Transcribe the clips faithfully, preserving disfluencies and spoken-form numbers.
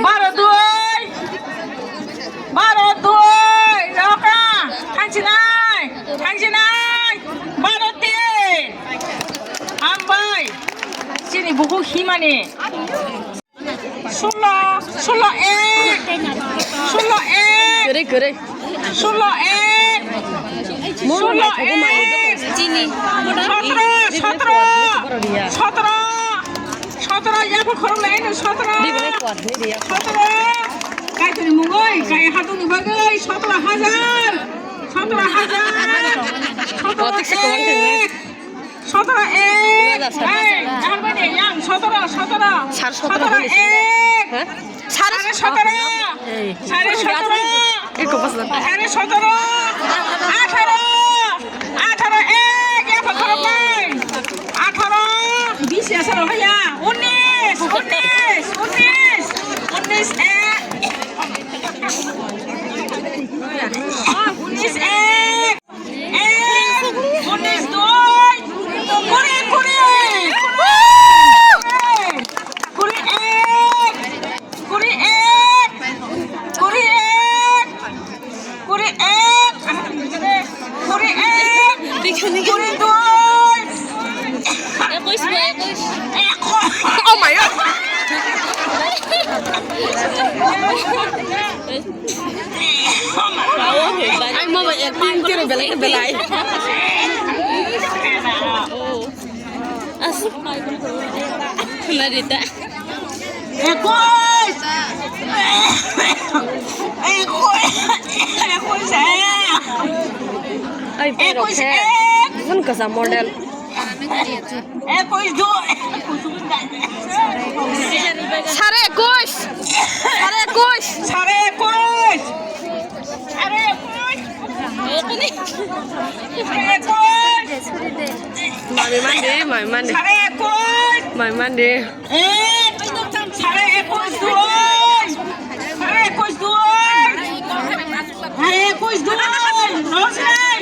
Baro dui. Baro dui. Roka. Thangsinai. Thangsinai. Baro tin. Hambai. Chini buku himani. Sullo, sullo ek, sullo ek, kwrwi, kwrwi. Sullo ek, sullo ek. Chini. Sotro, sotro, sotro, sotro, yapha khorok lai no sotro. Sotro. Kaitoni mungoi, kai hatoni bagoi, sotro hajar, sotro hajar, sotro ek. Sotoro ek. Ei, Germany yang sotoro, sotoro. Sar sotoro. Sotoro ek. Sare sotoro. Sare sotoro. Eko bosla. Sare sotoro. Atharo. Atharo ek. Ya sotoro bai. Atharo. Bis ya sotoro ya. Unis. Unis. Unis. Unis ek. Unis ek. Ek, unis dui, kuri, kuri, kuri, kuri ek, kuri ek, kuri ek, kuri ek, kuri ek, kuri dui. Ekuis, ekuis. Oh my God. Ang mama acting kiri belai belai. Narita. Ekuis. Ekuis. Ekuis. Ay, pero ekuis. Sun kasa model. Ekuis dui. Sare ekuis. Sare ekuis. Sare ekuis. Sare ekuis. Sare ekuis. Mami mande, mami mande. Sare ekuis. Mami mande. Ek. Sare ekuis dui. Sare ekuis dui. Sare ekuis dui. Rosnai.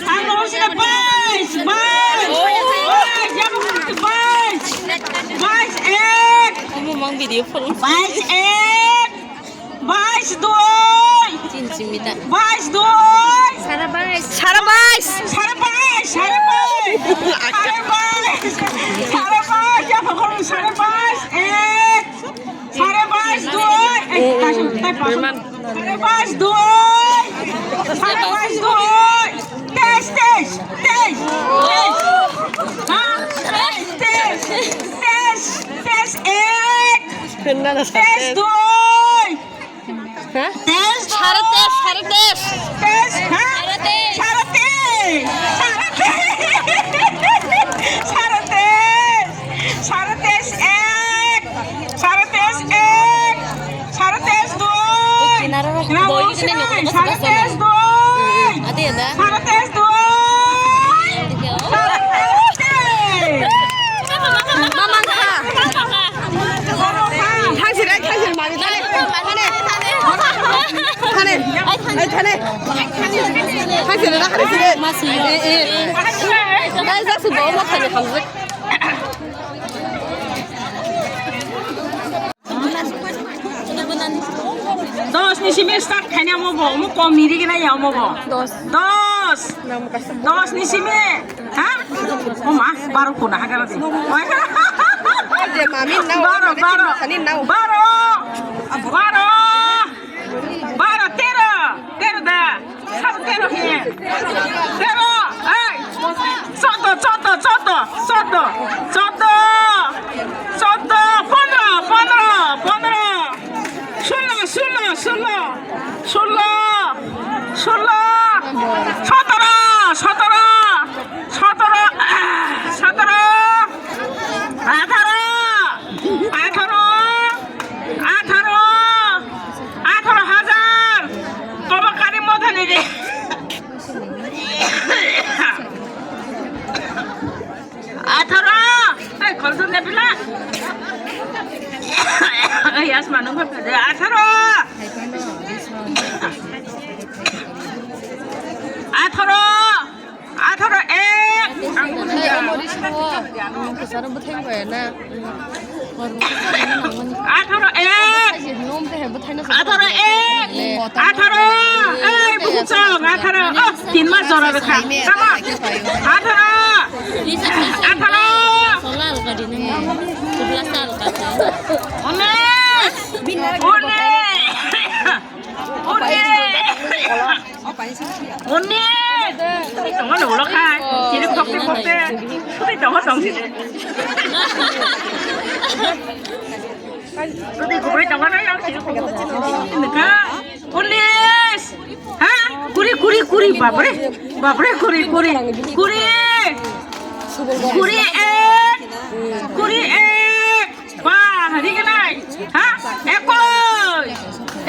Ang rosnai bais, bais. Bais, yang bais. Bais ek. Kamu mang video phone. Bais ek. Bais dui. Chin chimita. Bais dui. Sara bais. Sara bais. Sara bais. Sara bais. Sara bais. Sara bais. Sara bais. Ek. Sare bais dui. Eh, eh, eh, tai pasang. Sare bais dui. Sare bais dui. Tes, tes, tes, tes. Ha? Tes, tes, tes, tes, ek. Tes dui. Ha? Tes dui. Sare tes, sare tes. Tes, ha? Sare tes. Sare tes. Sare tes. Sare tes. Sare tes ek. Sare tes ek. Sare tes dui. Sare tes dui. Sare tes dui. Sare tes. Mamang kha. Thangsi rai, thangsi mani thane. Thane. Thane. Ai, thane. Thangsi rai, thangsi rai. Eh, eh. Dai, jasu bo mo thane hamjak. Dos ni simi start khaina mo bo, mo kom ni rigi na ya mo bo. Dos. Dos. Dos ni simi. Ha? O ma, baro kuna ha gara de. Oye, mami, na, baro, mami, baro. Sani, na. Baro. Baro. Baro, tero. Tero da. Sab tero he. Tero. Ei. Sodo, sodo, sodo, sodo. Sodo. Sodo. Pondro, pondro, pondro. Sullo, sullo, sullo. Sullo. Sullo. Sotoro, sotoro. Sotoro. Sotoro. Atharo. Atharo. Atharo. Atharo hajar. Kobo kari mothani de. Atharo. Ei, khoroksa de pila. Ei, asma nung khoroksa de. Atharo. Atharo. Atharo ek. Atharo ek. Atharo ek, atharo, ei, bukuchong, atharo, oh, tin mas jora rwkha. Come on. Atharo, atharo. Unis, unis, unis. Unis. Tongmani ulo khai. Chiri khokte khokte. Sudi tongo tong sidi. Sudi kubri tongo na yang chiri khokte. Nika. Unis. Ha? Kuri, kuri, kuri. Bapre. Bapre, kuri, kuri. Kuri. Kuri ek. Kuri ek. Ba, rignai. Ha? Ekoi.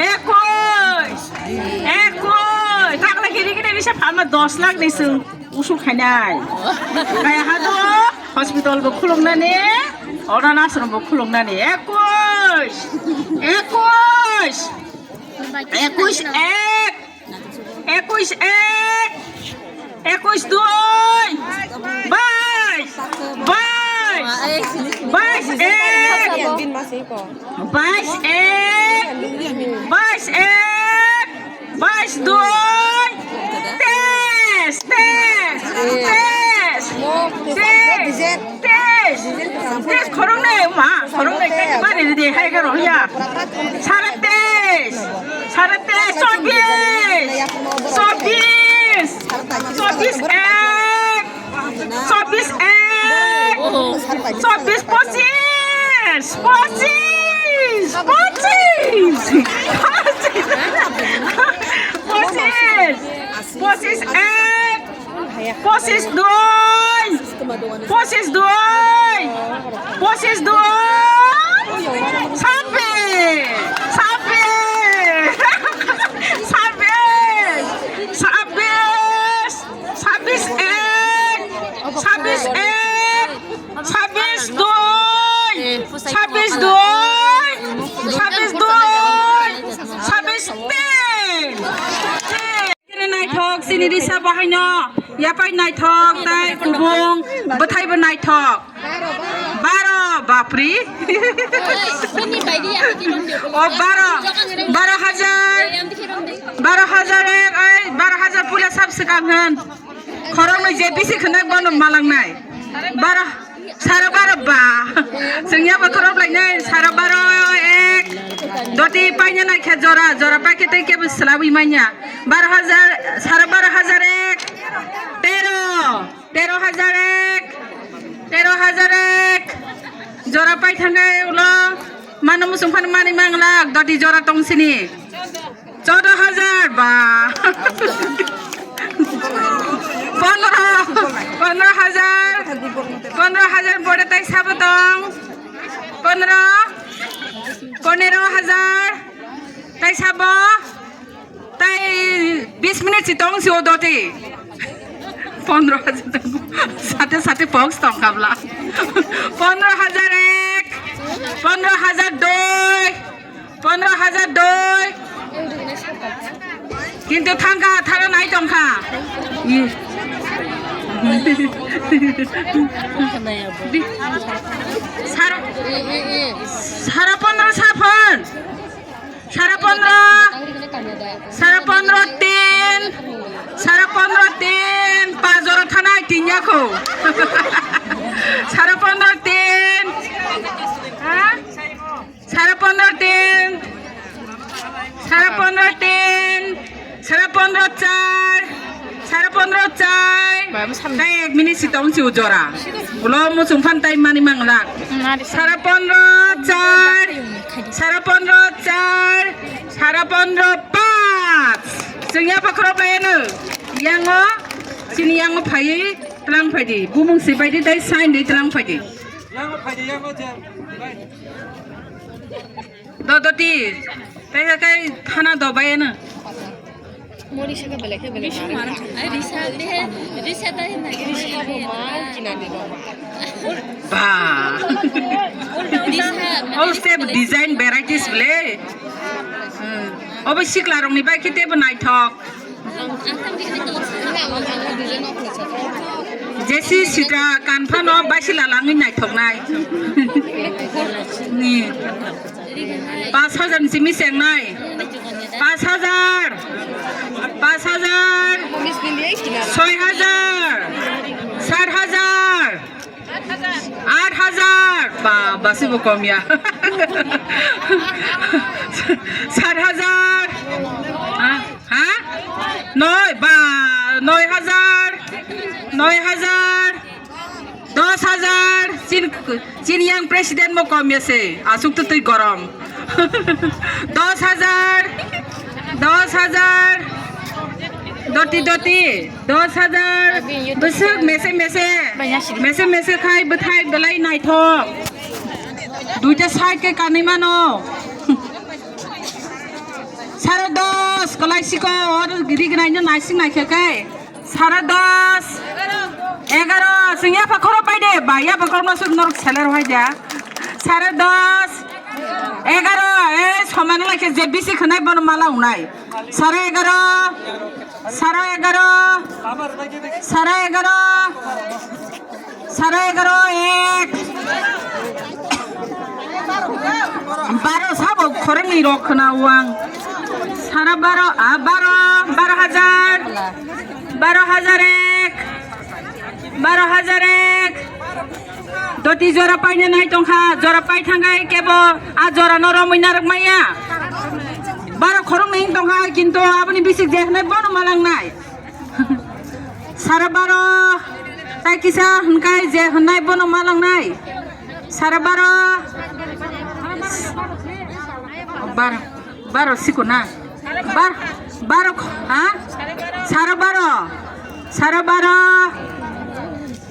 Ekoi. Ekoi. Takla ke rignai bisa phalma dos lakh ni sung usu khainai. Kaya hado hospital bo khulungnani, oran ashram bo khulungnani. Ekoi. Ekoi. Ekoi ek. Ekush ek, ekush dui, bais, bais, bais ek, bais ek, bais ek, bais dui, tes, tes, tes, tes. Tes, tes khoroknwi ma, khoroknwi khe bari ridi hai khe rohya. Sare tes, sare tes, chobis, chobis, chobis ek, chobis ek, chobis pochis, pochis, pochis, pochis, pochis ek. Pochis dui, pochis dui, pochis dui, sabis, sabis, sabis, sabis, sabis ek, sabis ek, sabis dui, sabis dui, sabis dui, sabis tin. Kene naithok, chini risa bahaino, yapai naithok, tai kubung, bwthaibo naithok. Baro, bapri. O baro, baro hajar, baro hajar ek, ai, baro hajar pula sab swkang hwn. Khoroknwi je bisi khwnak bono malangnai. Baro. Saro baro ba. Chwngya bokhorok lainai, saro baro ek. Doti paina naikha jora, jora paikhe tei kebo swlabwi manya. Baro hajar, saro baro hajar ek. Tero, tero hajar ek. Tero hajar ek. Jora paithangkhe ulo. Mano muchung phano manwi manglak, doti jora tong sini. Chaudo hajar ba. Pondro, pondro hajar, pondro hajar pore tai sabo tong. Pondro, ponero hajar, tai sabo, tai bis minute si tong si o doti. Pondro hajar tong, sate sate box tong kabla. Pondro hajar ek, pondro hajar dui. Pondro hajar doi. Kintu thangkha, thara nai tongkha. Ih. Di-, sar-, sara pondro saphon. Sara pondro. Sara pondro tin. Sara pondro tin. Pajoro thanai tin yakho. Sara pondro tin. Ha? Sara pondro tin, sara pondro tin, sara pondro char, sara pondro char. Tei ek minute si tong si ujora. Ulo muchung phan tai mani manglak. Sara pondro char, sara pondro char, sara pondro panch. Chwngya pakhoro bayano. Yango, chini yango phai, tlang phai di. Bumung si phai di, tai sign di, tlang phai di. Dodoti, tei kai thana dobai na. Mori saka belai khe belai. Ai, risa de, risa dai na. Ba. Risa. Oh, step design varieties ble. Hmm. Obo sikla rokni bai khe tebo naithok. Jesi sita kanphano baisila langwi naithoknai. Paanch hajar ni simi chengnai. Paanch hajar. Paanch hajar. Soi hajar. Sat hajar. Aat hajar. Ba, basi bo kom ya. Sat hajar. Ha? Ha? Noi, ba, noi hajar. Noi hajar. Dos hajar. Chin, chin yang president mo kom ya se. Asuk tu tui gorom. Dos hajar. Dos hajar. Doti, doti. Dos hajar. Bwswk mese, mese. Mese, mese khai bwthai belai naithok. Duita side khe kanwi mano. Sare dos, kwlai siko, oro rignai no naising naikhe kai. Sare dos, egaro, chwng yapha khoro pai de, ba, yapha khoro no suk norok seler hai ja. Sare dos, egaro, e, soman lai khe je bisi khwnai bono mala ungnai. Sare egaro, sare egaro, sare egaro. Sare egaro ek. Baro sabo khoroknwi rok khna uang. Sare baro, a, baro, baro hajar. Baro hajar ek. Baro hajar ek. Doti jora paina nai tongkha, jora pai thangkai kebo a jora no romwi narwk maya. Baro khoroknwi tongkha, kintu aboni bisik je hwnwi bono malangnai. Sare baro, tai kisa hwnkai je hwnnai bono malangnai. Sare baro, baro, baro siko na. Bar, baro, ha? Sare baro, sare baro,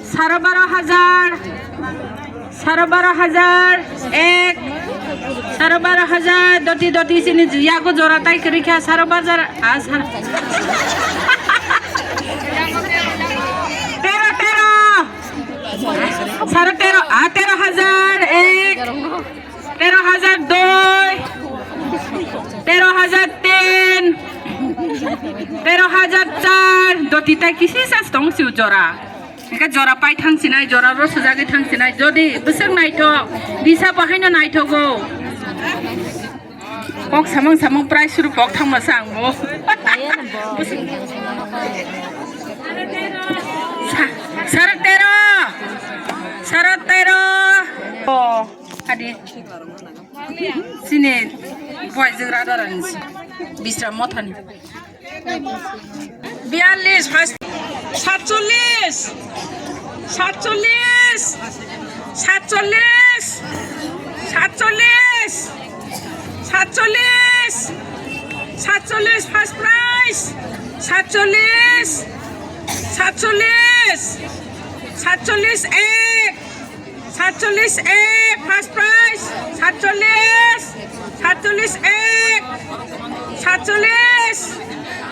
sare baro hajar. Saro baro hajar ek, saro baro hajar doti doti sini yago jora tai kwrwi kha saro baro hajar, a, sar-, tero, tero, saro tero, a, tero hajar ek, tero hajar dui, tero hajar tin, tero hajar char, doti tai kisi sa tong siu jora. Hingke jora pai thang sinai, jora ro sujagwi thang sinai. Jodi bwswk naithok, disa bo haino naithogo. Kok samung samung price suru kok thang masa ang bo. Sa-, saro tero. Saro tero. Oh, adi. Sini boy jwk rada rani si. Bisra mothani. Biyallis, first. Satchollis. Satchollis. Satchollis. Satchollis. Satchollis. Satchollis, first prize. Satchollis. Satchollis. Satchollis ek. Satchollis ek, first prize. Satchollis. Satchollis ek. Satchollis.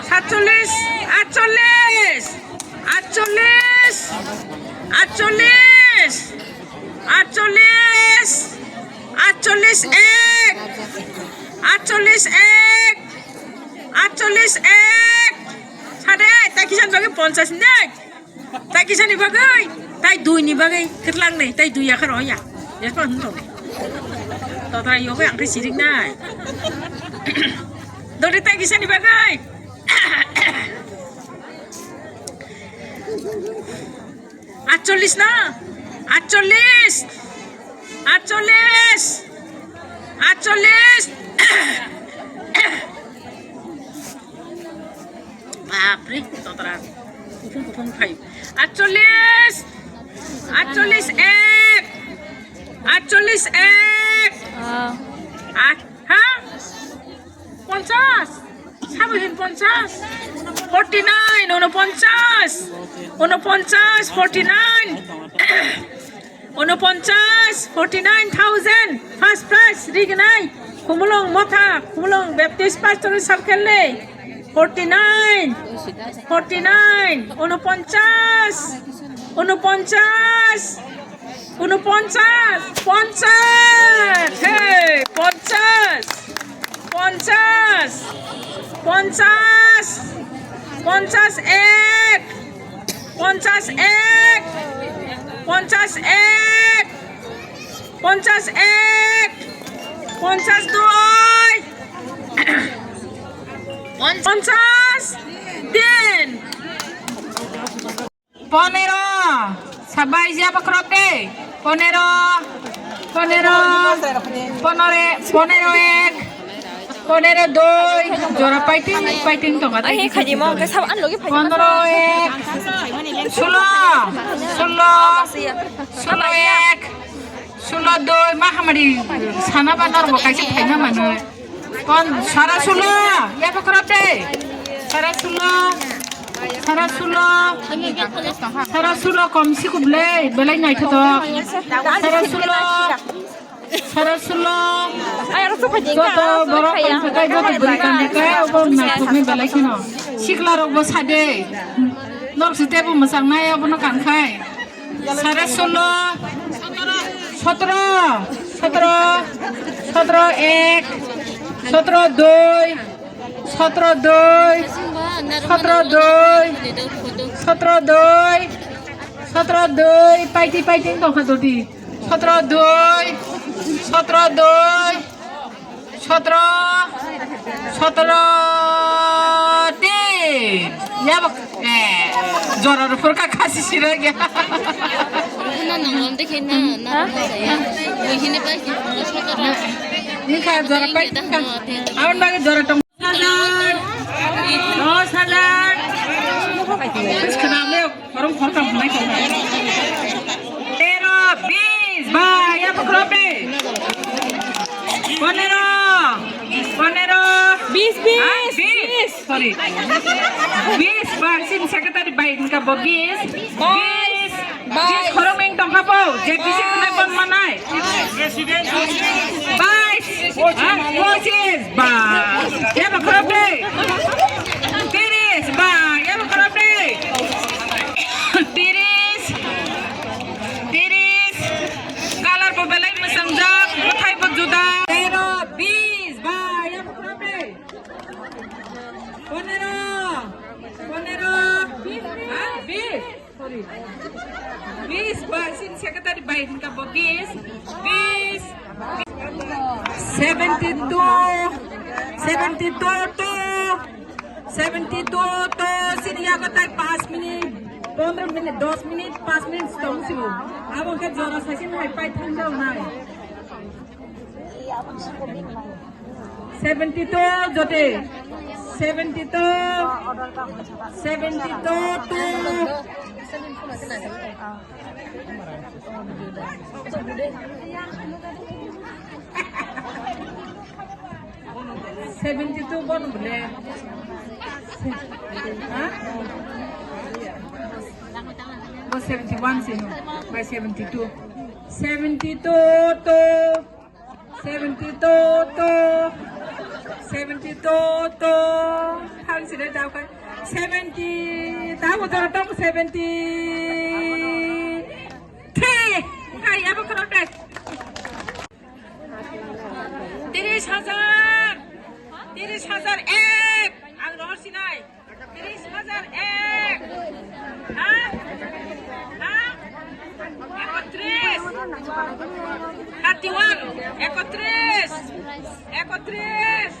Satchollis. Atchollis. Atchollis. Atchollis. Atchollis. Atchollis ek. Atchollis ek. Atchollis ek. Sade, tai kisan bagi ponchas nek. Tai kisani bagwi, tai dui ni bagwi, kwtlang ni, tai dui yakhar oya. Yes, pa, hwn to. To tara yogo ang khe sirik nai. Dori tai kisani bagwi. Atchollis na? Atchollis. Atchollis. Atchollis. Bapre, totara. Kuthum kuthum khai. Atchollis. Atchollis ek. Atchollis ek. Ah. At, ha? Ponchas. Sabo hin ponchas. Forty nine, unoponchas. Unoponchas, forty nine. Unoponchas, forty nine thousand, first prize, rignai, Khumulwng Motha, Khumulwng Baptist Pastoral Circle ni, forty nine, forty nine, unoponchas, unoponchas, unoponchas, ponchas, hey, ponchas, ponchas, ponchas, ponchas ek, Ponchas ek, ponchas ek, ponchas ek, Ponchas dui. Ponchas tin. Ponero. Sabai jia bakrop de. Ponero. Ponero. Ponore-, ponero ek. Ponero dui. Jora paiting, paiting tonga. Ai, khaji mo, ke sab an logi phai. Ponero ek. Sulo. Sulo. Sulo ek. Sulo doi ma hamari sana ba norbo kaisa phaina mano. Kon sara sulo, ya ko khorap de. Sara sulo, sara sulo, sara sulo kom sikuble, belai naithotok. Sara sulo, sara sulo. Joto borok tongsakai, joto bwrwi tongsakai, obo naithokni belai kheno. Siklarokbo sade. Norok se tebo mwchang nai, obono kankhai. Sare sulo, sotro, sotro, sotro ek, sotro dui, sotro dui, sotro dui, sotro dui, sotro dui, paiti, paiti wng tongkha dodi. Sotro dui, sotro dui. Sotro, sotro tin. Ya bak, eh, jora rupur ka khasi sira ya. Na nang lam dekhe na, na, na, ya. Ui hini pai ki, sotro. Ni kha jora pai ka. Awan bagi jora tong. Dos hajar. Dos hajar. Terus kenapa? Khorang khorkam hwnwi tongo. Tero, bis, ba, ya, bokhorok de. Ponero, ponero. Bis, bis, Ah, bis. bis. Sorry. Bis, ba, sin secretary bai, inka bo bis. Bais. Bis. Bis, Bais. Khorang meng tongkha bo, J P C khna bon manai. Bais. Ha? Pochis. Ba. Ya, bokhorok de. Tiris. Ba. Ya, bokhorok de. Tiris. Tiris. Color bo belai mwchang jak. Bwthai bo juda. Tero. Bis. Ba. Ya, bokhorok de. Ponero. Ponero. Ha? Bis. Sorry. Bis, ba, sin secretary bai, inka bo bis, bis. Seventy-two, seventy-two to, seventy-two to, sin yago tai panch minute, pondro minute, dos minute, panch minute tong sigo. Abo ke jora sasin hai pai thang jao nai. Seventy-two jote. Seventy-two. Seventy-two to. Seventy-two bon bole. Ha? Bo seventy-one sino. By seventy-two. Seventy-two to. Seventy-two to, seventy-two to, thang sini daw kai, seventy, daw jora tong seventy-three, hai, abo khorok de. Tiris hajar, tiris hajar ek, ang rohor sinai. Tiris hajar ek. Ha? Ha? Ekotris. Thirty-one. Ekotris. Ekotris.